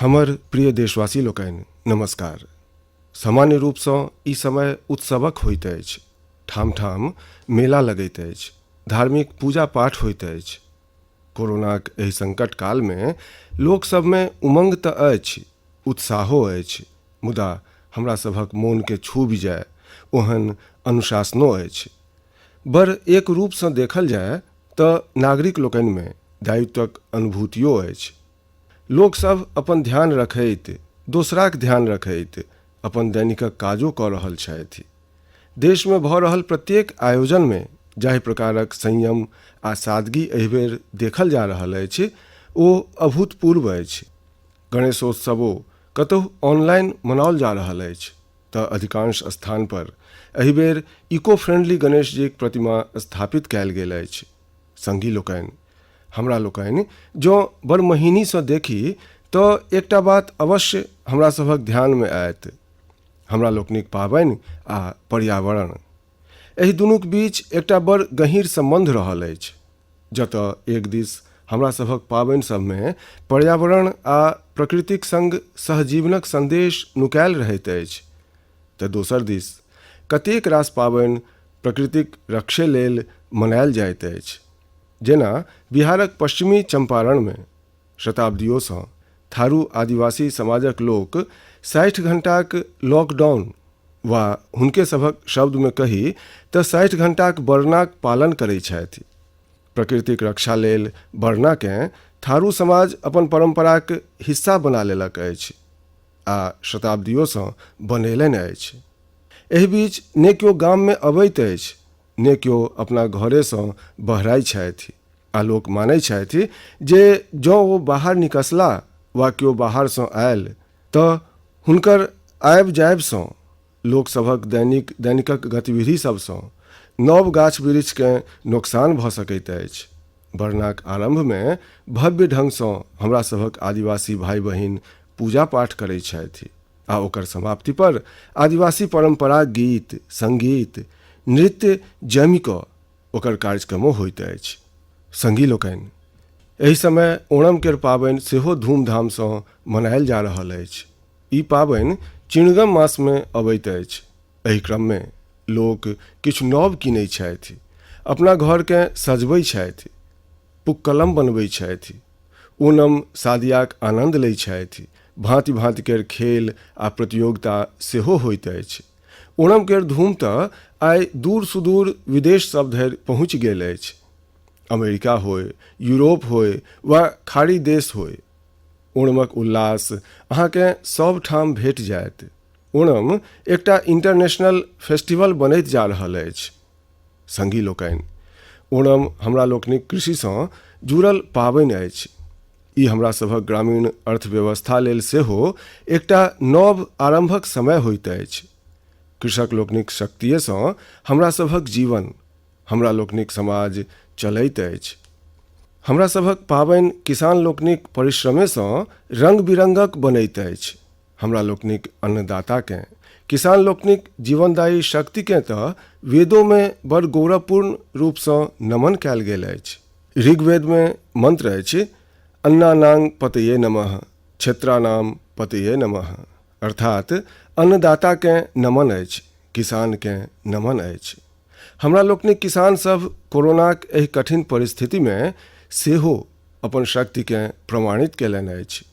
हमर प्रिय देशवासी लोकनि, नमस्कार। सामान्य रूपसँ ई समय उत्सवक होइत अछि। ठाम-ठाम मेला लगैत अछि, धार्मिक पूजा-पाठ होइत अछि। कोरोनाक एहि संकट कालमे लोक सभमे उमंग तऽ अछि, उत्साहो अछि, मुदा हमरा सभक मोनकेँ छूबि जाय ओहन अनुशासनो अछि। बड़ एक रूपसँ देखल जाय तऽ नागरिक लोकनिमे दायित्वक अनुभूतियो अछि। लोक सभ अपन ध्यान रखैत, दोसराक ध्यान रखैत अपन दैनिकक काजो कऽ रहल छथि। देशमे भऽ रहल प्रत्येक आयोजनमे जाहि प्रकारक संयम आ सादगी एहिबेर देखल जा रहल अछि ओ अभूतपूर्व अछि। गणेशोत्सवो कतहु ऑनलाइन मनाओल जा रहल अछि तऽ अधिकांश स्थान पर एहिबेर इको फ्रेंडली गणेशजीक प्रतिमा स्थापित कयल गेल अछि। संगी लोकनि, हमरा लोकनि जँ बड़ महीनीसँ देखी तऽ एकटा बात अवश्य हमरा सभक ध्यानमे आयत। हमरा लोकनिक पाबनि आ पर्यावरण, एहि दुनूक बीच एकटा बड़ गहींर सम्बन्ध रहल अछि। जतय एक दिस हमरा सभक पाबनि सभमे पर्यावरण आ प्रकृतिक संग सहजीवनक संदेश नुकायल रहैत अछि तऽ दोसर दिस कतेक रास पाबनि प्रकृतिक रक्षे लेल मनायल जाइत अछि। जेना बिहारक पश्चिमी चंपारणमे शताब्दियोसँ थारू आदिवासी समाजक लोक 60 घंटाक लॉकडाउन वा हुनके सभक शब्दमे कही तऽ 60 घंटाक बरनाक पालन करैत छथि। प्रकृतिक रक्षा लेल बरनाकेँ थारू समाज अपन परम्पराक हिस्सा बना लेलक अछि आ शताब्दियोसँ बनेलनि अछि। एहि बीच ने केओ गाममे अबैत अछि ने केओ अपना घरेसँ बहराइत छथि आ लोक मानै छथि जे जँ ओ बाहर निकसला वा केओ बाहरसँ आयल तऽ हुनकर आबि जायबसँ लोकसभक दैनिक दैनिकक गतिविधि सभसँ नव गाछ वृक्षकेँ नोकसान भऽ सकैत अछि। बरनाक आरम्भमे भव्य ढङ्गसँ हमरा सभक आदिवासी भाइ बहिन पूजा पाठ करैत छथि आ ओकर समाप्ति पर आदिवासी परम्पराक गीत, सङ्गीत, नृत्य जमि कऽ ओकर कार्यक्रमो होइत अछि। संगी लोकनि, एहि समय ओणम केर पाबनि सेहो धूमधामसँ मनायल जा रहल अछि। ई पाबनि चिणगम मासमे अबैत अछि। एहि क्रममे लोक किछु नव कीनैत छथि, अपना घरकेँ सजबैत छथि, पुक्कलम बनबैत छथि, ओणम सादियाक आनन्द लैत छथि, भाँति-भाँति केर खेल आ प्रतियोगिता सेहो होइत अछि। ओणम केर धूम तऽ आइ दूर-सुदूर विदेश सभ धरि पहुँचि गेल अछि। अमेरिका होय, यूरोप होय वा खाड़ी देश होय, ओणमक उल्लास अहाँकेँ सभ ठाम भेटि जायत। ओणम एकटा इंटरनेशनल फेस्टिवल बनैत जा रहल अछि। संगी लोकनि, ओणम हमरा लोकनिक कृषिसँ जुड़ल पाबनि अछि। ई हमरा सभक ग्रामीण अर्थव्यवस्था लेल सेहो एकटा नव आरम्भक समय होइत अछि। कृषक लोकनिक शक्तिएसँ हमरा सभक जीवन, हमरा लोकनिक समाज चलैत अछि। हमरा सभक पाबनि किसान लोकनिक परिश्रमेसँ रंग-बिरंगक बनैत अछि। हमरा लोकनिक अन्नदाताकेँ, किसान लोकनिक जीवनदायी शक्तिकेँ तऽ वेदोमे बड़ गौरवपूर्ण रूपसँ नमन कयल गेल अछि। ऋग्वेदमे मंत्र अछि अन्नानांग पतये नमः, क्षेत्राणाम पतये नमः। अर्थात अन्नदाताकेँ नमन अछि, किसानकेँ नमन अछि। हमरा लोकनिक किसान सभ कोरोनाक एहि कठिन परिस्थितिमे सेहो अपन शक्तिकेँ प्रमाणित कयलनि अछि।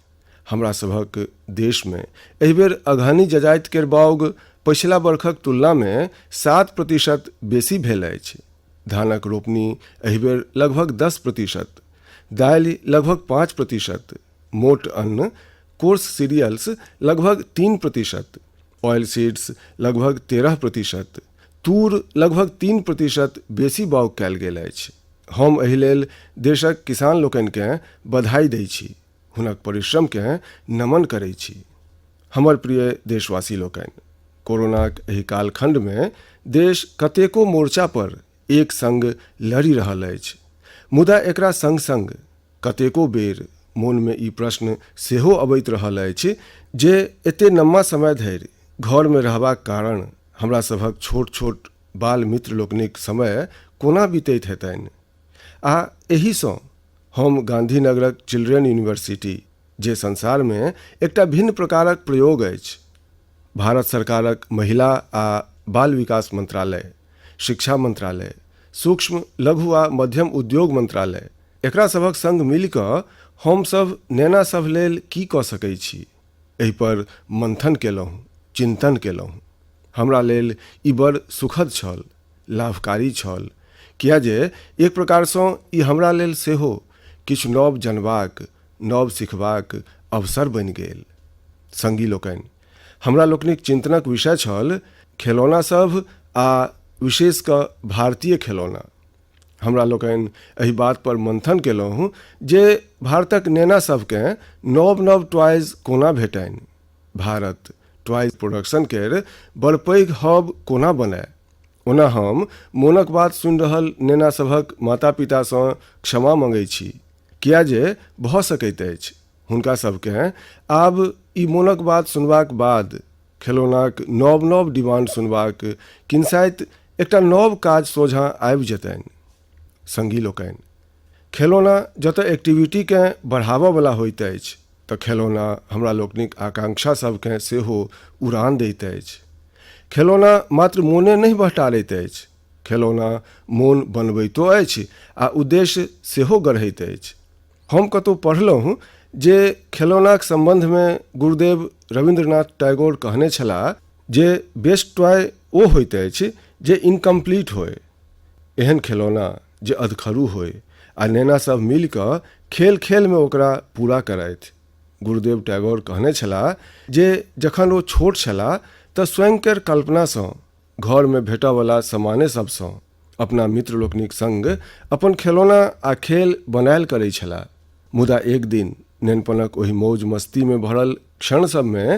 हमरा सभक देशमे एहिबेर अगहनी जजाति केर बाउग पछिला बरखक तुलनामे 7% बेसी भेल अछि। धानक रोपनी एहिबेर लगभग 10%, दालि लगभग 5%, मोट अन्न कोर्स सीरियल्स लगभग 3%, ऑयल सीड्स लगभग 13%, तूर लगभग 3% बेसी बाउग कयल गेल अछि। हम एहि लेल देशक किसान लोकनिकेँ बधाई दैत छी, हुनक परिश्रमकेँ नमन करैत छी। हमर प्रिय देशवासी लोकनि, कोरोनाक एहि कालखंडमे देश कतेको मोर्चा पर एक संग लड़ि रहल अछि। मुदा एकरा संग-संग कतेको बेर मोनमे ई प्रश्न सेहो अबैत रहल अछि जे एते लम्बा समय धरि घरमे रहबाक कारण हमरा सभक छोट-छोट बाल मित्र लोकनिक समय कोना बीतैत हेतनि? आ एहिसँ हम गांधीनगरक चिल्ड्रेन यूनिवर्सिटी, जे संसारमे एकटा भिन्न प्रकारक प्रयोग अछि। भारत सरकारक महिला आ बाल विकास मंत्रालय, शिक्षा मंत्रालय, सूक्ष्म, लघु आ मध्यम उद्योग मंत्रालय एकरा सभक संग मिलि कऽ हम सभ नेना सभ लेल की कऽ सकैत छी, एहि पर मंथन केलहुँ, चिंतन केलहुँ। हमरा लेल ई बड़ सुखद छल, लाभकारी छल, किए जे एक प्रकारसँ ई हमरा लेल सेहो किछु नव जनबाक, नव सिखबाक अवसर बनि गेल। संगी लोकनि, हमरा लोकनिक चिंतनक विषय छल खेलौना सभ आ विशेष कऽ भारतीय खेलौना। हमरा लोकनि एहि बात पर मंथन केलहुँ जे भारतक नेना सभकेँ नव नव टॉयज कोना भेटनि, भारत टॉयज प्रोडक्शन केर बड़ पैघ हब कोना बनय। ओना हम मोनक बात सुनि रहल नेना सभक माता पितासँ क्षमा मँगै छी, किए जे भऽ सकैत अछि हुनका सभकेँ आब ई मोनक बात सुनबाक बाद खेलौनाक नव नव डिमांड सुनबाक किनसाइत एकटा नव काज सोझाँ आबि जेतनि। संगी लोकनि, खेलौना जतय एक्टिविटीकेँ बढ़ाबयवला होइत अछि तऽ खेलौना हमरा लोकनिक आकांक्षा सभकेँ सेहो उड़ान दैत अछि। खेलौना मात्र मोने नहि बहटारैत अछि, खेलौना मोन बनबैतो अछि आ उद्देश्य सेहो गढ़ैत अछि। हम कतहु पढ़लहुँ जे खेलौनाक सम्बन्धमे गुरुदेव रवीन्द्रनाथ टैगोर कहने छलाह जे बेस्ट टॉय ओ होइत अछि जे इनकम्प्लीट होय। एहन खेलौना जे अधखरू होय आ नेना सभ मिलि कऽ खेल-खेलमे ओकरा पूरा करथि। गुरुदेव टैगोर कहने छलाह जे जखन ओ छोट छलाह तऽ स्वयं केर कल्पनासँ घरमे भेटऽवला समाने सभसँ अपना मित्र लोकनिक संग अपन खेलौना आ खेल बनायल करै छलाह। मुदा एक दिन नेनपनक ओहि मौज मस्तीमे भरल क्षण सभमे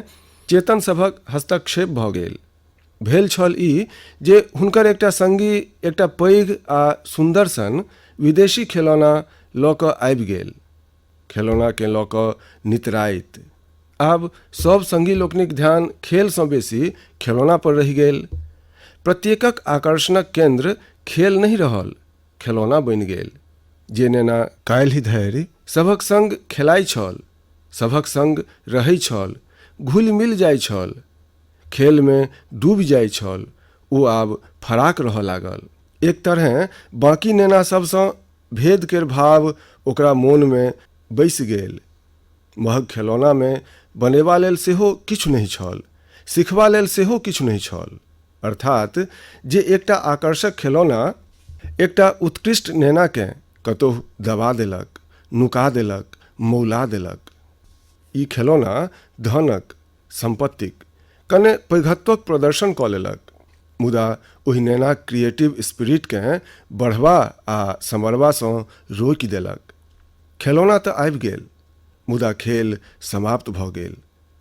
चेतन सभक हस्तक्षेप भऽ गेल। भेल छल ई जे हुनकर एकटा संगी एकटा पैघ आ सुन्दर सन विदेशी खेलौना लऽ कऽ आबि गेल। खेलौनाकेँ लऽ कऽ नितराइत आब सभ संगी लोकनिक ध्यान खेलसँ बेसी खेलौना पर रहि गेल। प्रत्येकक आकर्षणक केन्द्र खेल नहि रहल, खेलौना बनि गेल। जे नेना काल्हि धरि सभक संग खेलाइ छल, सभक संग रहै छल, घुलि-मिलि जाइ छल, खेलमे डूबि जाइ छल, ओ आब फराक रहऽ लागल। एक तरहेँ बाँकी नेना सभसँ भेद केर भाव ओकरा मोनमे बैसि गेल। महग खेलौनामे बनेबा लेल सेहो किछु नहि छल, सिखबा लेल सेहो किछु नहि छल। अर्थात् जे एकटा आकर्षक खेलौना एकटा उत्कृष्ट नेनाकेँ कतहु दबा देलक, नुका देलक, मौला देलक। ई खेलौना धनक, सम्पत्तिक कने पैघत्वक प्रदर्शन कऽ लेलक, मुदा ओहि नेनाक क्रिएटिव स्पिरिटकेँ बढ़बा आ सम्हरबासँ रोकि देलक। खेलौना तऽ आबि गेल, मुदा खेल समाप्त भऽ गेल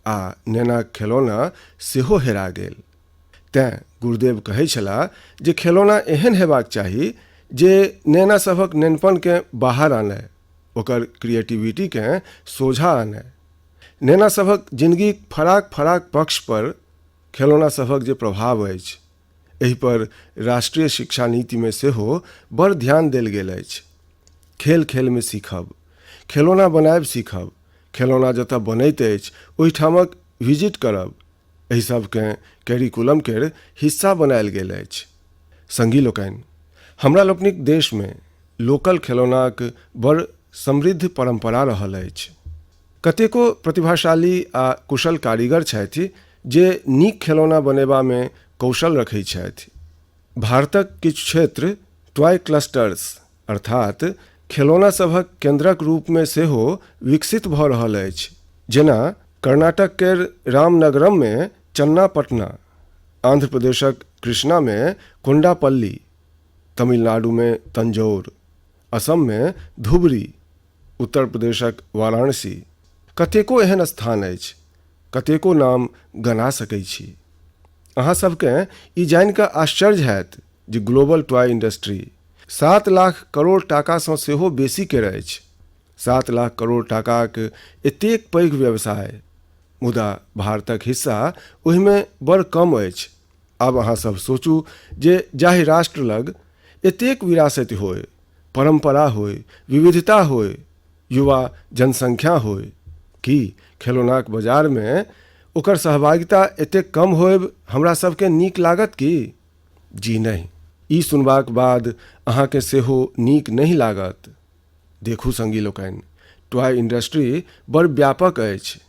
आ नेनाक खेलौना सेहो हेरा गेल। तेँ गुरुदेव कहै छलाह जे खेलौना एहन हेबाक चाही जे नेना सभक नेनपनकेँ बाहर आनय, ओकर क्रिएटिविटीकेँ सोझाँ आनय। नेना सभक जिनगीक फराक फराक पक्ष पर खेलौना सभक जे प्रभाव अछि, एहि पर राष्ट्रीय शिक्षा नीतिमे सेहो बड़ ध्यान देल गेल अछि। खेल खेलमे सीखब, खेलौना बनायब सीखब, खेलौना जतय बनैत अछि ओहिठामक विजिट करब, एहि सभकेँ कैरिकुलम केर हिस्सा बनायल गेल अछि। संगी लोकनि, हमरा लोकनिक देशमे लोकल खेलौनाक बड़ समृद्ध परम्परा रहल अछि। कतेको प्रतिभाशाली आ कुशल कारीगर छथि जे नीक खेलौना बनेबामे कौशल रखैत छथि। भारतक किछु क्षेत्र टॉय क्लस्टर्स अर्थात खेलौना सभक केन्द्रक रूपमे सेहो विकसित भऽ रहल अछि, जेना कर्नाटक केर रामनगरममे चन्नापटना, आन्ध्र प्रदेशक कृष्णामे कोंडापल्ली, तमिलनाडुमे तंजौर, असममे धुबरी, उत्तर प्रदेशक वाराणसी। कतेको एहन स्थान अछि, कतेको नाम गना सकै छी। अहाँ सभकेँ ई जानि कऽ आश्चर्य हैत जे global toy industry 7 lakh crore टाकासँ सेहो बेसी केर अछि। 7 लाख करोड़ टाकाक एतेक पैघ व्यवसाय, मुदा भारतक हिस्सा ओहिमे बड़ कम अछि। आब अहाँ सभ सोचू जे जाहि राष्ट्र लग एतेक विरासति होय, परम्परा होय, विविधता होय, युवा जनसंख्या होय, की खेलौनाक बाजारमे ओकर सहभागिता एतेक कम होयब हमरा सभकेँ नीक लागत की? जी नहि। ई सुनबाक बाद अहाँकेँ सेहो नीक नहि लागत। देखू संगी लोकनि, टॉय इंडस्ट्री बड़ व्यापक अछि।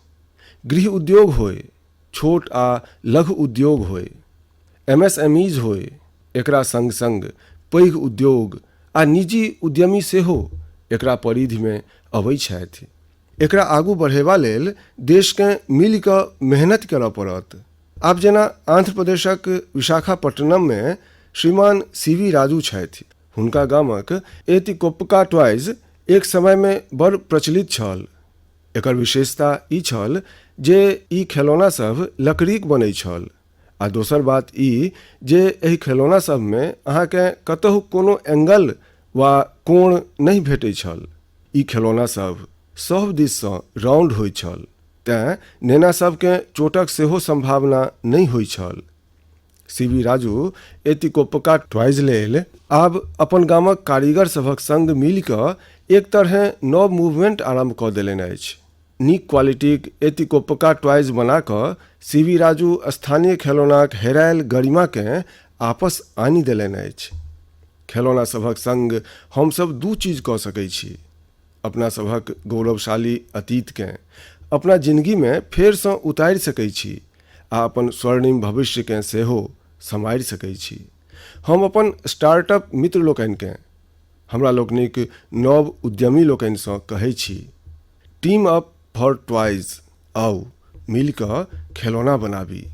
गृह उद्योग होय, छोट आ लघु उद्योग होय, एमएसएमईज होय, एकरा संग-संग पैघ उद्योग आ निजी उद्यमी सेहो एकरा परिधिमे अबै छथि। एकरा आगू बढ़ेबा लेल देशकेँ मिलि कऽ मेहनति करय पड़त। आब जेना आंध्र प्रदेशक विशाखापट्टनममे श्रीमान सीवी राजू छथि। हुनका गामक एतिकोप्पका टॉयज एक समयमे बड़ प्रचलित छल। एकर विशेषता ई छल जे ई खेलौना सभ लकड़ीक बनैत छल आ दोसर बात ई जे एहि खेलौना सभमे अहाँकेँ कतहु कोनो एंगल वा कोण नहि भेटैत छल। ई खेलौना सभ सभ दिससँ राउंड होइत छल तेँ नेना सभकेँ चोटक सेहो सम्भावना नहि होइत छल। सी.वी. राजू एतिकोप्पका टॉयज लेल आब अपन गामक कारीगर सभक संग मिलि कऽ एक तरहेँ नव मूवमेंट आरम्भ कऽ देलनि अछि। नीक क्वालिटीक एतिकोप्पका टॉयज बना कऽ सी.वी. राजू स्थानीय खेलौनाक हेरायल गरिमाकेँ आपस आनि देलनि अछि। खेलौना सभक संग हमसभ दू चीज कऽ सकैत छी। अपना सभक गौरवशाली अतीतकेँ अपना जिनगीमे फेरसँ उतारि सकैत छी आ अपन स्वर्णिम भविष्यकेँ सेहो सम्हारि सकैत छी। हम अपन स्टार्टअप मित्र लोकनिकेँ, हमरा लोकनिक नव उद्यमी लोकनिसँ कहैत छी, टीम अप फॉर टॉयज, आउ मिलि कऽ खेलौना बनाबी।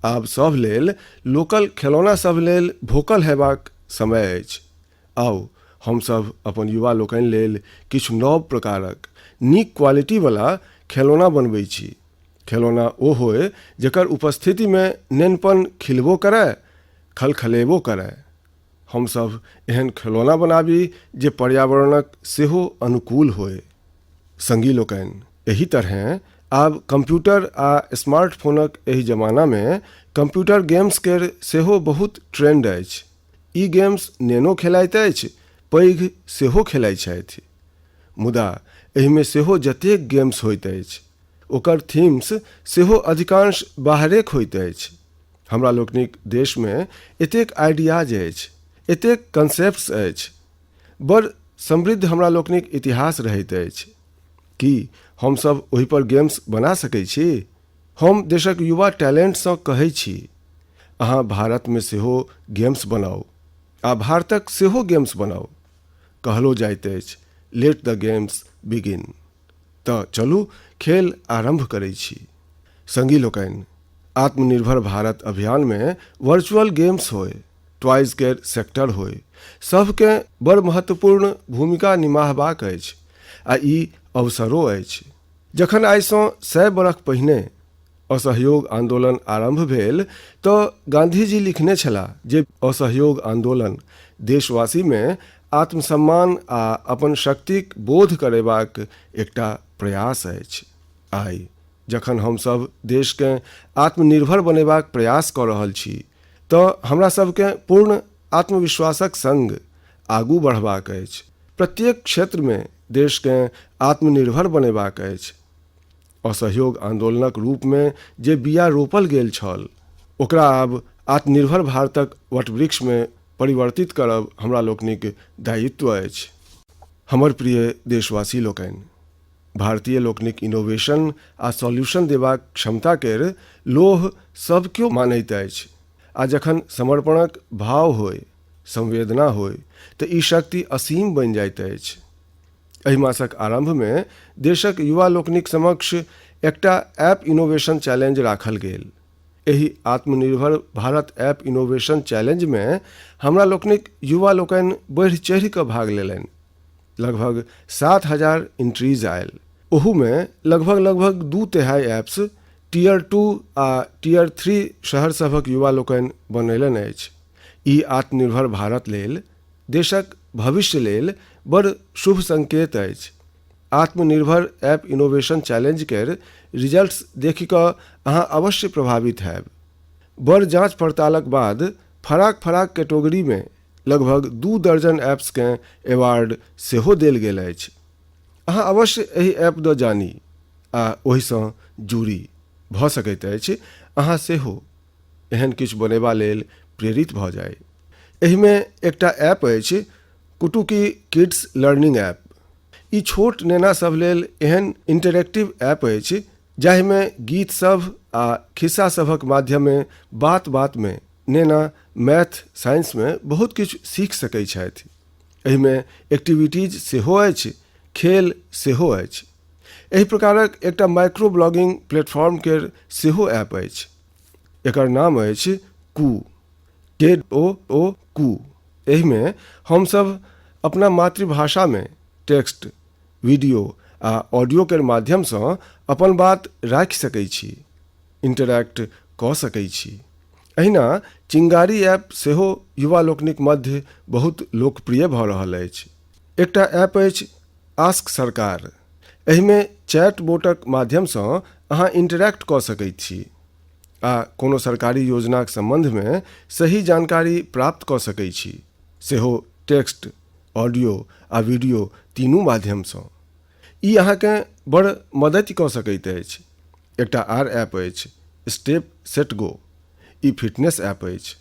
आब सभ लेल लोकल खेलौना सभ लेल भोकल होयबाक समय अछि। आउ हमसभ अपन युवा लोकनि लेल किछु नव प्रकारक नीक क्वालिटीवला खेलौना बनबैत छी। खेलौना ओ होय जकर उपस्थितिमे नेनपन खिलबो करय, खलखलेबो करय। हमसभ एहन खेलौना बनाबी जे पर्यावरणक सेहो अनुकूल होय। संगी लोकनि, एहि तरहेँ आब कंप्यूटर आ स्मार्टफोनक एहि जमानामे कंप्यूटर गेम्स केर सेहो बहुत ट्रेंड अछि। ई गेम्स नेनो खेलाइत अछि, पैघ सेहो खेलाइत छथि। मुदा एहिमे सेहो जतेक गेम्स होइत अछि, ओकर थीम्स सेहो अधिकांश बाहरेक होइत अछि। हमरा लोकनिक देशमे एतेक आइडियाज अछि, एतेक कंसेप्ट्स अछि, बड़ समृद्ध हमरा लोकनिक इतिहास रहैत अछि। की हमसभ ओहिपर गेम्स बना सकैत छी? हम देशक युवा टैलेंटसँ कहै छी, अहाँ भारतमे सेहो गेम्स बनाउ आ भारतक सेहो गेम्स बनाउ। कहलो जाइत अछि, लेट द गेम्स बिगिन। तऽ चलू खेल आरम्भ करै छी। संगी लोकनि, आत्मनिर्भर भारत अभियानमे वर्चुअल गेम्स होय, टॉयज केर सेक्टर होय, सभकेँ बड़ महत्वपूर्ण भूमिका निमाहबाक अछि आ ई अवसरो अछि। जखन आइसँ 100 बरख पहिने असहयोग आन्दोलन आरम्भ भेल तऽ गाँधीजी लिखने छलाह जे असहयोग आन्दोलन देशवासीमे आत्मसम्मान आ अपन शक्तिक बोध करेबाक एकटा प्रयास अछि। आइ जखन हमसभ देशकेँ आत्मनिर्भर बनेबाक प्रयास कऽ रहल छी तऽ हमरा सभकेँ पूर्ण आत्मविश्वासक संग आगू बढ़बाक अछि। प्रत्येक क्षेत्रमे देशकेँ आत्मनिर्भर बनेबाक अछि। असहयोग आन्दोलनक रूपमे जे बीया रोपल गेल छल, ओकरा आब आत्मनिर्भर भारतक वटवृक्षमे परिवर्तित करब हमरा लोकनिक दायित्व अछि। हमर प्रिय देशवासी लोकनि, भारतीय लोकनिक इनोवेशन आ सॉल्यूशन देबाक क्षमता केर लोह सब केओ मानैत अछि आ जखन समर्पणक भाव होय, संवेदना होय, तऽ ई शक्ति असीम बनि जाइत अछि। एहि मासक आरम्भमे देशक युवा लोकनिक समक्ष एकटा ऐप इनोवेशन चैलेंज राखल गेल। एहि आत्मनिर्भर भारत ऐप इनोवेशन चैलेंजमे हमरा लोकनिक युवा लोकनि बढ़ि चढ़ि कऽ भाग लेलनि। लगभग 7000 एंट्रीज आयल। ओहूमे लगभग लगभग 2/3 ऐप्स टीयर 2 आ टीयर 3 शहर सभक युवा लोकनि बनेलनि अछि। ई आत्मनिर्भर भारत लेल, देशक भविष्य लेल बड़ शुभ संकेत अछि। आत्मनिर्भर ऐप इनोवेशन चैलेंज केर रिजल्ट्स देखि कऽ अहाँ अवश्य प्रभावित हैब। बड़ जांच पड़तालक बाद फराक-फराक कैटेगरीमे लगभग 2 दर्जन ऐप्सकेँ अवार्ड सेहो देल गेल अछि। अहाँ अवश्य एहि ऐप दऽ जानी। आ ओहिसँ जुड़ी। भऽ सकैत अछि अहाँ सेहो एहन किछु बनेबा लेल प्रेरित भऽ जाइ। एहिमे एकटा ऐप अछि कुटुकी किड्स लर्निंग ऐप। ई छोट नेना सभ लेल एहन इंटरैक्टिव ऐप अछि जाहिमे गीत सभ आ खिस्सा सभक माध्यमे बात बातमे नेना मैथ साइंसमे बहुत किछु सीख सकैत छथि। एहिमे एक्टिविटीज सेहो अछि, खेल सेहो अछि। एहि प्रकारक एकटा माइक्रो ब्लॉगिंग प्लेटफॉर्म केर सेहो ऐप अछि। एकर नाम अछि कू, के ओ ओ कू। एहिमे हमसभ अपना मातृभाषामे टेक्स्ट, वीडियो आ ऑडियो केर माध्यमसँ अपन बात राखि सकैत छी, इंटरैक्ट कऽ सकैत छी। एहिना चिंगारी ऐप सेहो युवा लोकनिक मध्य बहुत लोकप्रिय भऽ रहल अछि। एकटा ऐप अछि आस्क सरकार। एहिमे चैट बोटक माध्यमसँ अहाँ इंटरैक्ट कऽ सकैत छी आ कोनो सरकारी योजनाक सम्बन्धमे सही जानकारी प्राप्त कऽ सकैत छी, सेहो टेक्स्ट, ऑडियो आ वीडियो तीनू माध्यमसँ। ई अहाँकेँ बड़ मदति कऽ सकैत अछि। एकटा आर ऐप अछि स्टेप सेट गो। ई फिटनेस ऐप अछि।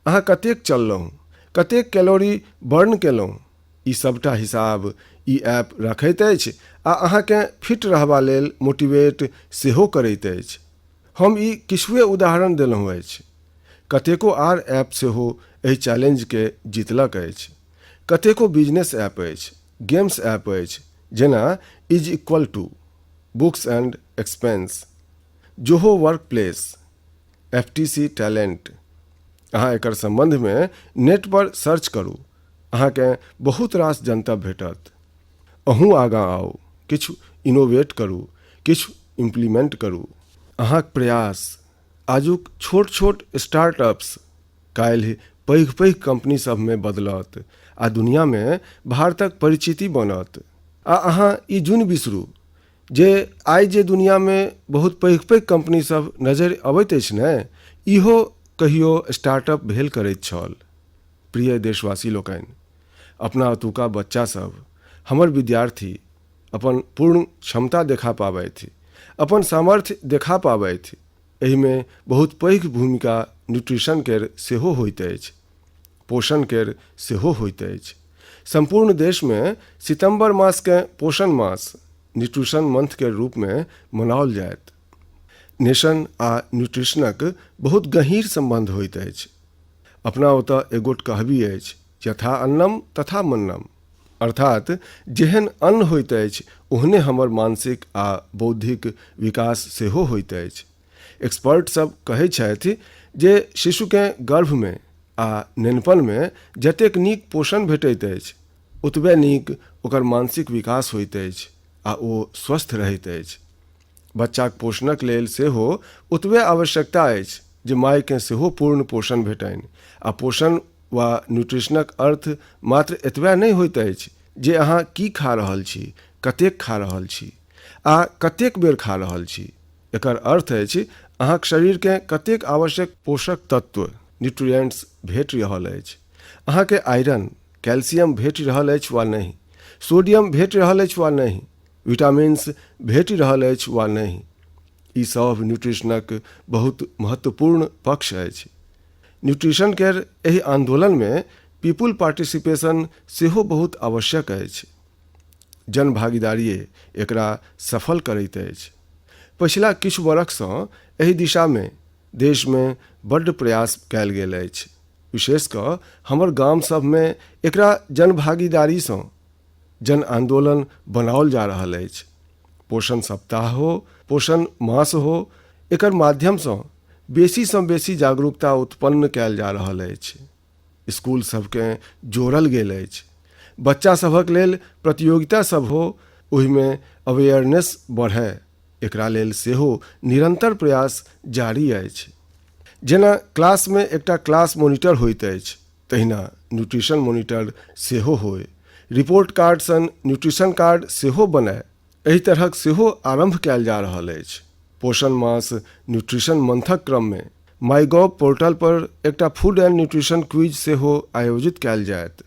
अहाँ कतेक चललहुँ, कतेक कैलोरी बर्न केलहुँ, ई सभटा हिसाब ई ऐप रखैत अछि आ अहाँकेँ फिट रहबा लेल मोटिवेट सेहो करैत अछि। हम ई किछुए उदाहरण देलहुँ अछि। कतेको आर ऐप सेहो एहि चैलेंजकेँ जीतलक अछि। कतेको बिजनेस ऐप अछि, गेम्स ऐप अछि जेना is equal to, books and expense, Zoho workplace, FTC talent. अहाँ एकर सम्बन्धमे नेट पर सर्च करू, अहाँकेँ बहुत रास जनतब भेटत। अहूँ आगाँ आउ, किछु इनोवेट करू, किछु इम्प्लीमेंट करू। अहाँक प्रयास आजुक छोट-छोट स्टार्टअप्स काल्हि पैघ-पैघ कंपनी सभमे बदलत आ दुनियामे भारतक परिचिति बनत। आ अहाँ ई जुनि बिसरू जे आइ जे दुनियामे बहुत पैघ-पैघ कंपनी सभ नजरि अबैत अछि ने, इहो कहियो स्टार्टअप भेल करैत छल। प्रिय देशवासी लोकनि, अपना ओतुका बच्चा सभ, हमर विद्यार्थी अपन पूर्ण क्षमता देखा पाबथि, अपन सामर्थ्य देखा पाबथि, एहिमे बहुत पैघ भूमिका न्यूट्रिशन केर सेहो होइत अछि, पोषण केर सेहो होइत अछि। सम्पूर्ण देशमे सितम्बर मासकेँ पोषण मास, न्यूट्रिशन मंथ केर रूपमे मनाओल जायत। नेशन आ न्यूट्रिशनक बहुत गहींर सम्बन्ध होइत अछि। अपना ओतय एगोट कहबी अछि, यथा अन्नम तथा मन्नम। अर्थात जेहन अन्न होइत अछि ओहने हमर मानसिक आ बौद्धिक विकास सेहो होइत अछि। एक्सपर्ट सब कहै छथि जे शिशुकेँ गर्भमे आ नेनपनमे जतेक नीक पोषण भेटैत अछि ओतबे नीक ओकर मानसिक विकास होइत अछि आ ओ स्वस्थ रहैत अछि। बच्चाक पोषणक लेल सेहो ओतबे आवश्यकता अछि जे मायकेँ सेहो पूर्ण पोषण भेटनि आ पोषण वा न्यूट्रिशनक अर्थ मात्र एतबे नहि होइत अछि जे अहाँ की खा रहल छी, कतेक खा रहल छी आ कतेक बेर खा रहल छी। एकर अर्थ अछि अहाँक शरीरकेँ कतेक आवश्यक पोषक तत्व, न्यूट्रिएंट्स, भेटि रहल अछि। अहाँकेँ आयरन, कैल्शियम भेटि रहल अछि वा नहि, सोडियम भेटि रहल अछि वा नहि, विटामिन्स भेटि रहल अछि वा नहि। ई सभ न्यूट्रिशनक बहुत महत्वपूर्ण पक्ष अछि। न्यूट्रिशन केर एहि आन्दोलनमे पीपुल पार्टिसिपेशन सेहो बहुत आवश्यक अछि। जन भागीदारिये एकरा सफल करैत अछि। पछिला किछु बरखसँ एहि दिशामे देशमे बड्ड प्रयास कयल गेल अछि। विशेष कऽ हमर गाम सभमे एकरा जनभागीदारीसँ जन आन्दोलन बनाओल जा रहल अछि। पोषण सप्ताह हो, पोषण मास हो, एकर माध्यमसँ बेसीसँ बेसी जागरूकता उत्पन्न कयल जा रहल अछि। स्कूल सभकेँ जोड़ल गेल अछि। बच्चा सभक लेल प्रतियोगिता सभ हो, ओहिमे अवेयरनेस बढ़य, एकरा लेल सेहो निरन्तर प्रयास जारी अछि। जेना क्लासमे एकटा क्लास मोनिटर होइत अछि, तहिना न्यूट्रिशन मोनिटर सेहो होय। रिपोर्ट कार्ड सन न्यूट्रिशन कार्ड सेहो बनय, एहि तरहक सेहो आरम्भ कयल जा रहल अछि। पोषण मास न्यूट्रिशन मंथक क्रममे माईगॉव पोर्टल पर एकटा फूड एंड न्यूट्रिशन क्विज सेहो आयोजित कयल जायत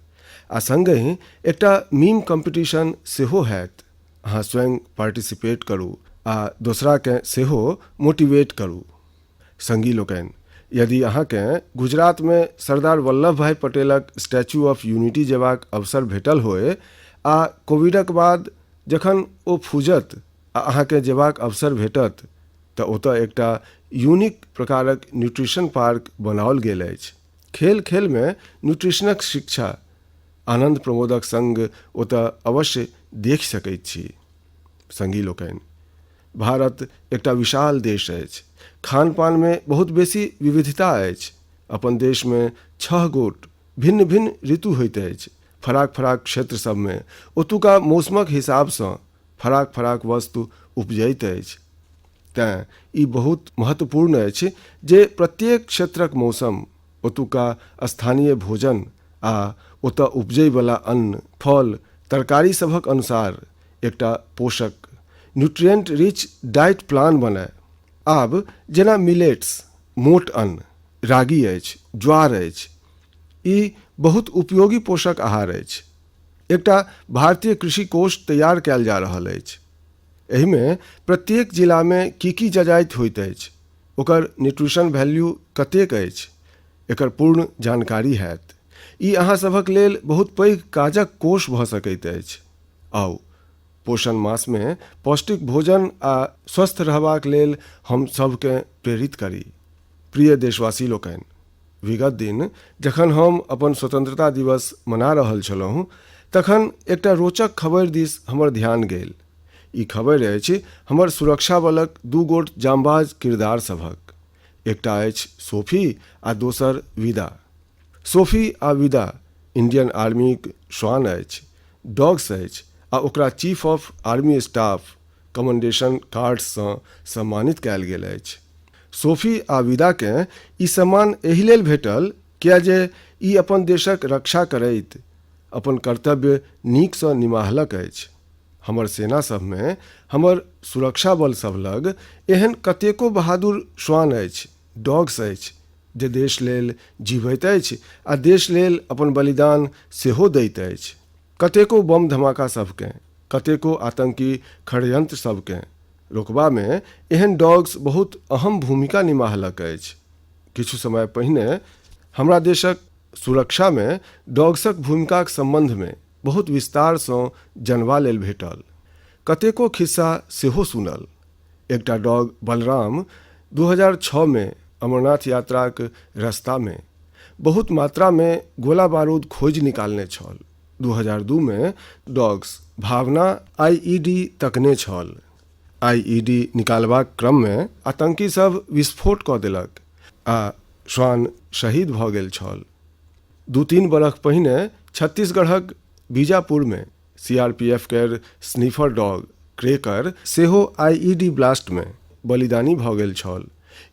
आ संगहि एकटा मीम कंपटीशन सेहो होयत। अहाँ स्वयं पार्टिसिपेट करू आ दोसराकेँ सेहो मोटिवेट करू। संगी लोकनि, यदि अहाँकेँ गुजरातमे सरदार वल्लभ भाई पटेलक स्टैच्यू ऑफ यूनिटी जेबाक अवसर भेटल होय आ कोविडक बाद जखन ओ फूजत आ अहाँकेँ जेबाक अवसर भेटत तऽ ओतय एकटा यूनिक प्रकारक न्यूट्रिशन पार्क बनाओल गेल अछि। खेल खेलमे न्यूट्रिशनक शिक्षा आनन्द प्रमोदक संग ओतय अवश्य देखि सकैत छी। संगी लोकनि, भारत एकटा विशाल देश अछि। खान-पानमे बहुत बेसी विविधता अछि। अपन देशमे छह गोट भिन्न-भिन्न ऋतु होइत अछि। फराक-फराक क्षेत्र सभमे ओतुका मौसमक हिसाबसँ फराक-फराक वस्तु उपजैत अछि। तेँ ई बहुत महत्वपूर्ण अछि जे प्रत्येक क्षेत्रक मौसम, ओतुका स्थानीय भोजन आ ओतय उपजैवला अन्न, फल, तरकारी सभक अनुसार एकटा पोषक, न्यूट्रिएंट रिच डाइट प्लान बनय। आब जेना मिलेट्स, मोट अन्न, रागी अछि, ज्वार अछि। ई बहुत उपयोगी पोषक आहार अछि। एकटा भारतीय कृषि कोष तैयार कयल जा रहल अछि। एहिमे प्रत्येक जिलामे की की जजाति होइत अछि, ओकर न्यूट्रिशन वैल्यू कतेक अछि, एकर पूर्ण जानकारी हैत। ई अहाँ सभक लेल बहुत पैघ काजक कोष भऽ सकैत अछि। आउ, पोषण मासमे पौष्टिक भोजन आ स्वस्थ रहबाक लेल हम सभकेँ प्रेरित करी। प्रिय देशवासी लोकनि, विगत दिन जखन हम अपन स्वतंत्रता दिवस मना रहल छलहुँ तखन एकटा रोचक खबरि दिस हमर ध्यान गेल। ई खबरि अछि हमर सुरक्षा बलक दू गोट जांबाज किरदार सभक। एकटा अछि सोफी आ दोसर विदा। सोफी आ विदा इंडियन आर्मीक श्वान अछि, डॉग्स अछि आ ओकरा chief of army staff commendation कार्ड्ससँ सम्मानित कयल गेल अछि। सोफी आ विदाकेँ ई सम्मान एहि लेल भेटल किया जे ई अपन देशक रक्षा करैत अपन कर्तव्य नीकसँ निमाहलक अछि। हमर सेना सभमे, हमर सुरक्षा बल सभ लग एहन कतेको बहादुर श्वान अछि, डॉग्स अछि जे देश लेल जीबैत अछि आ देश लेल अपन बलिदान सेहो दैत अछि। कतेको बम धमाका सभकेँ, कतेको आतंकी खड़यंत्र सभकेँ रोकबामे एहन डॉग्स बहुत अहम भूमिका निमाहलक अछि। किछु समय पहिने हमरा देशक सुरक्षामे डॉग्सक भूमिकाक सम्बन्धमे बहुत विस्तारसँ जनबा लेल भेटल। कतेको खिस्सा सेहो सुनल। एकटा डॉग बलराम 2006 मे अमरनाथ यात्राक रस्तामे बहुत मात्रामे गोला बारूद खोजि निकालने छल। 2002 मे डॉग्स भावना आईईडी तकने छल। आईईडी निकालबाक क्रममे आतंकी सभ विस्फोट कऽ देलक आ श्वान शहीद भऽ गेल छल। दू-तीन बरख पहिने छत्तीसगढ़क बीजापुरमे सीआरपीएफ केर स्निफर डॉग क्रेकर सेहो आईईडी ब्लास्टमे बलिदानी भऽ गेल छल।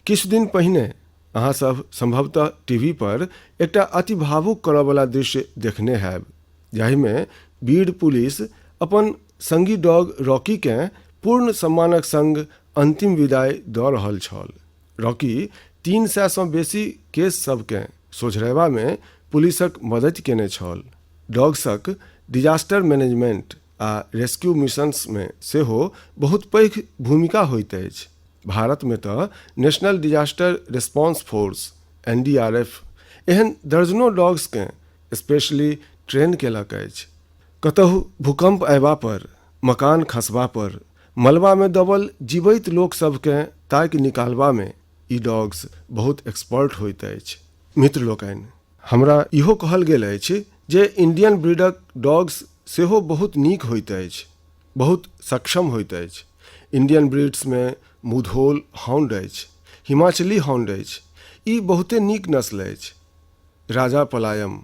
किछु दिन पहिने अहाँ सभ संभवतः टीवी पर एकटा अति भावुक करऽवला दृश्य देखने हैब जाहिमे बीड पुलिस अपन संगी डॉग रॉकीकेँ पूर्ण सम्मानक संग अंतिम विदाई दऽ रहल छल। रॉकी 300सँ बेसी केस सभकेँ सोझरयबामे पुलिसक मदति केने छल। डॉग्सक डिजास्टर मैनेजमेंट आ रेस्क्यू मिशन्समे सेहो बहुत पैघ भूमिका होइत अछि। भारतमे तऽ national disaster response force, NDRF, एहन दर्जनो डॉग्सकेँ स्पेशली ट्रेन केलक अछि। कतहु भूकम्प अयबा पर, मकान खसबा पर, मलबामे दबल जीबैत लोक सभकेँ ताकि निकालबामे ई डॉग्स बहुत एक्सपर्ट होइत अछि। मित्र लोकनि, हमरा इहो कहल गेल अछि जे इंडियन ब्रीडक डॉग्स सेहो बहुत नीक होइत अछि, बहुत सक्षम होइत अछि। इंडियन ब्रीड्समे मुधोल हाउंड अछि, हिमाचली हाउंड अछि। ई बहुते नीक नस्ल अछि। राजा पलायम,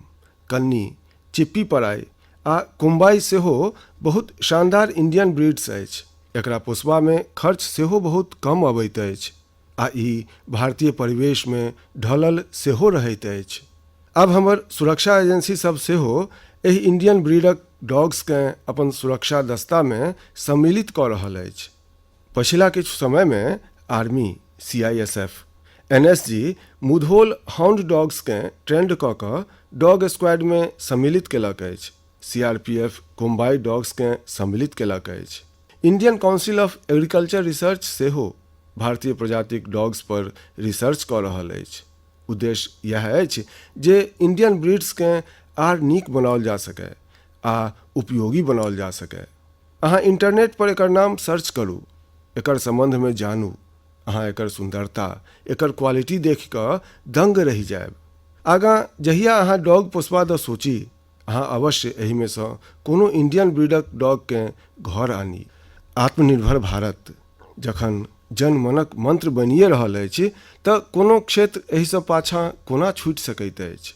कन्नी, चिप्पी पराई आ कुम्बाई सेहो बहुत शानदार इंडियन ब्रीड्स अछि। एकरा पोसबामे खर्च सेहो बहुत कम अबैत अछि आ ई भारतीय परिवेशमे ढलल सेहो रहैत अछि। आब हमर सुरक्षा एजेंसी सभ सेहो एहि इंडियन ब्रीडक डॉग्सकेँ अपन सुरक्षा दस्तामे सम्मिलित कऽ रहल अछि। पछिला किछु समयमे army, CISF, NSG Mudhol hound डॉग्सकेँ ट्रेंड कऽ कऽ डॉग स्क्वाडमे सम्मिलित केलक अछि। सीआरपीएफ कोम्बाई डॉग्सकेँ सम्मिलित केलक अछि। Indian Council of Agriculture Research सेहो भारतीय प्रजातिक डॉग्स पर रिसर्च कऽ रहल अछि। उद्देश्य इएह अछि जे इंडियन ब्रीड्सकेँ आर नीक बनाओल जा सकय आ उपयोगी बनाओल जा सकय। अहाँ इंटरनेट पर एकर नाम सर्च करू, एकर सम्बन्धमे जानू। अहाँ एकर सुन्दरता, एकर क्वालिटी देखि कऽ दंग रहि जायब। आगाँ जहिया अहाँ डॉग पोसबा दऽ सोची, अहाँ अवश्य एहिमे सँ कोनो इंडियन ब्रीडक डॉगकेँ घर आनी। आत्मनिर्भर भारत जखन जन-मनक मंत्र बनिए रहल अछि तऽ कोनो क्षेत्र एहिसँ पाछाँ कोना छूटि सकैत अछि?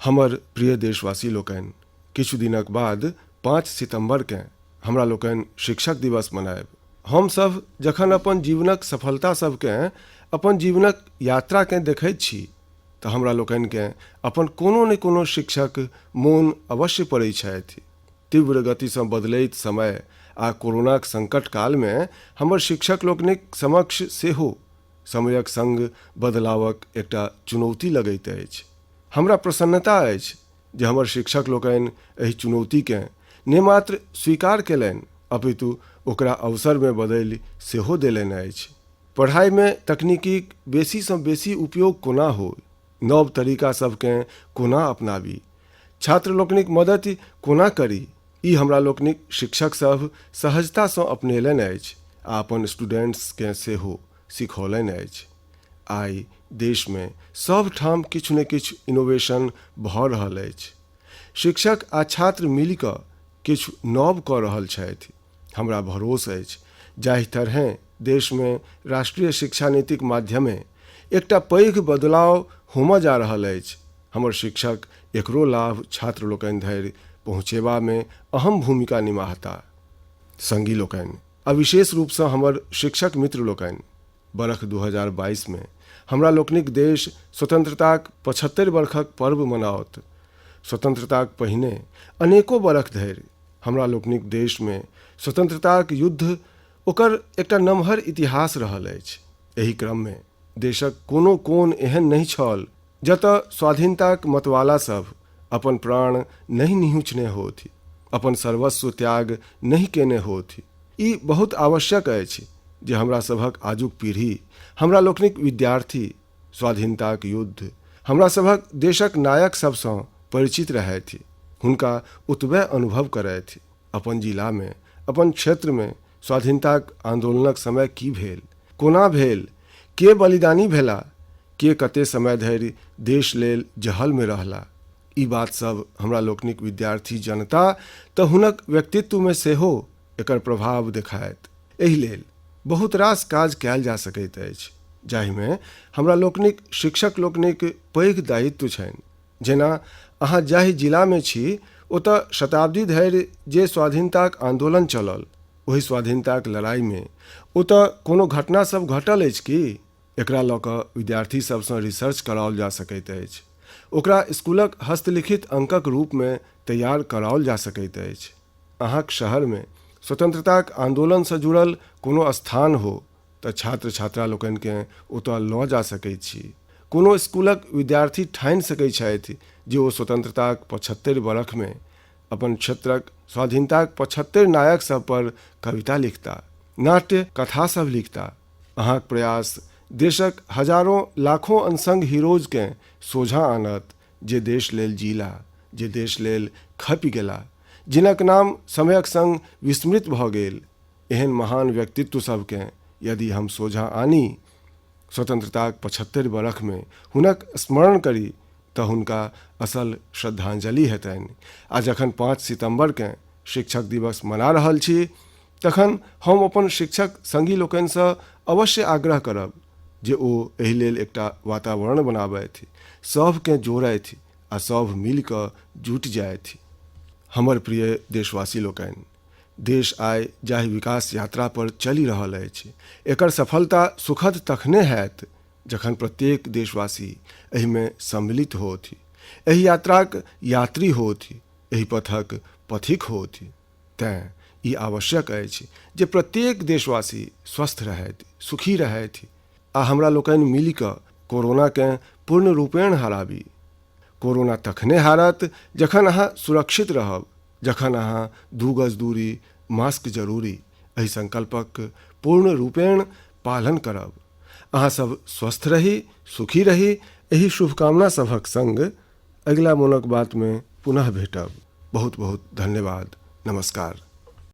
हमर प्रिय देशवासी लोकनि, किछु दिनक बाद 5 सितम्बरकेँ हमरा लोकनि शिक्षक दिवस मनायब। हम सभ जखन अपन जीवनक सफलता सभकेँ, अपन जीवनक यात्राकेँ देखैत छी तऽ हमरा लोकनिकेँ अपन कोनो ने कोनो शिक्षक मोन अवश्य पड़ैत छथि। तीव्र गतिसँ बदलैत समय आ कोरोनाक संकट कालमे हमर शिक्षक लोकनिक समक्ष सेहो समयक संग बदलावक एकटा चुनौती लगैत अछि। हमरा प्रसन्नता अछि जे हमर शिक्षक लोकनि एहि चुनौतीकेँ ने मात्र स्वीकार कयलनि अपितु ओकरा अवसरमे बदलि सेहो देलनि अछि। पढ़ाइमे तकनीकीक बेसीसँ बेसी उपयोग कोना हो, नव तरीका सभकेँ कोना अपनाबी, छात्र लोकनिक मदति कोना करी, ई हमरा लोकनिक शिक्षक सभ सहजतासँ अपनेलनि अछि आ अपन स्टूडेंट्सकेँ सेहो सिखौलनि अछि। आइ देशमे सभ ठाम किछु ने किछु इनोवेशन भऽ रहल अछि। शिक्षक आ छात्र मिलि कऽ किछु नव कऽ रहल छथि। हमरा भरोस अछि जाहि तरहें देशमे राष्ट्रीय शिक्षा नीतिक माध्यमे एकटा पैघ बदलाव होमय जा रहल अछि, हमर शिक्षक एकरो लाभ छात्र लोकनि धरि पहुँचेबामे अहम भूमिका निमाहता। संगी लोकनि आ विशेष रूपसँ हमर शिक्षक मित्र लोकनि, बरख 2022 मे हमरा लोकनिक देश स्वतंत्रताक 75 बरखक पर्व मनाओत। स्वतंत्रताक पहिने अनेको बरख धरि हमरा लोकनिक देशमे स्वतंत्रताक युद्ध ओकर एकटा नमहर इतिहास रहल अछि। एहि क्रममे देशक कोनो कोन एहन नहि छल जतय स्वाधीनताक मतवाला सभ अपन प्राण नहि निहुँछने होथि, अपन सर्वस्व त्याग नहि केने होथि। ई बहुत आवश्यक अछि जे हमरा सभक आजुक पीढ़ी, हमरा लोकनिक विद्यार्थी स्वाधीनताक युद्ध, हमरा सभक देशक नायक सभसँ परिचित रहथि, हुनका ओतबे अनुभव करथि। अपन जिलामे, अपन क्षेत्रमे स्वाधीनताक आन्दोलनक समय की भेल, कोना भेल, के बलिदानी भेला, के कते समय धरि देश लेल जहलमे रहला, ई बात सभ हमरा लोकनिक विद्यार्थी जनता तऽ हुनक व्यक्तित्वमे सेहो एकर प्रभाव देखायत। एहि लेल बहुत रास काज कयल जा सकैत अछि जाहिमे हमरा लोकनिक शिक्षक लोकनिक पैघ दायित्व छनि। जेना अहाँ जाहि जिलामे छी ओतय शताब्दी धरि जे स्वाधीनताक आन्दोलन चलल ओहि स्वाधीनताक लड़ाइमे ओतय कोनो घटना सभ घटल अछि की? एकरा लऽ कऽ विद्यार्थी सभसँ रिसर्च कराओल जा सकैत अछि। ओकरा स्कूलक हस्तलिखित अंकक रूपमे तैयार कराओल जा सकैत अछि। अहाँक शहरमे स्वतंत्रताक आन्दोलनसँ जुड़ल कोनो स्थान हो तऽ छात्र-छात्रा लोकनिकेँ ओतय लऽ जा सकैत छी। कोनो स्कूलक विद्यार्थी ठानि सकैत छथि जे ओ स्वतंत्रताक 75 बरखमे अपन क्षेत्रक स्वाधीनताक 75 नायक सभ पर कविता लिखता, नाट्य कथा सभ लिखता। अहाँक प्रयास देशक हजारों लाखों अनसंग हीरोजकेँ सोझाँ आनत जे देश लेल जीला, जे देश लेल खपि गेला, जिनक नाम समयक संग विस्मृत भऽ गेल। एहन महान व्यक्तित्व सभकेँ यदि हम सोझाँ आनी, स्वतंत्रताक 75 बरखमे हुनक स्मरण करी तऽ हुनका असल श्रद्धांजलि हेतनि। आ जखन 5 सितम्बरकेँ शिक्षक दिवस मना रहल छी तखन हम अपन शिक्षक संगी लोकनिसँ अवश्य आग्रह करब जे ओ एहि लेल एकटा वातावरण बनाबथि, सभकेँ जोड़थि आ सभ मिलि कऽ जुटि जाथि। हमर प्रिय देशवासी लोकनि, देश आइ जाहि विकास यात्रा पर चलि रहल अछि, एकर सफलता सुखद तखने हैत जखन प्रत्येक देशवासी एहिमे सम्मिलित होथि, एहि यात्राक यात्री होथि, एहि पथक पथिक होथि। तेँ ई आवश्यक अछि जे प्रत्येक देशवासी स्वस्थ रहथि, सुखी रहथि आ हमरा लोकनि मिलि कऽ कोरोनाकेँ पूर्ण रूपेण हराबी। कोरोना तखने हारत जखन अहाँ सुरक्षित रहब, जखन अहाँ 2 गज दूरी, मास्क जरूरी एहि संकल्पक पूर्ण रूपेण पालन करब। अहाँ सब स्वस्थ रही, सुखी रही, एहि शुभकामना सभक संग अगिला मोनक बात में पुनः भेटब। बहुत बहुत धन्यवाद। नमस्कार।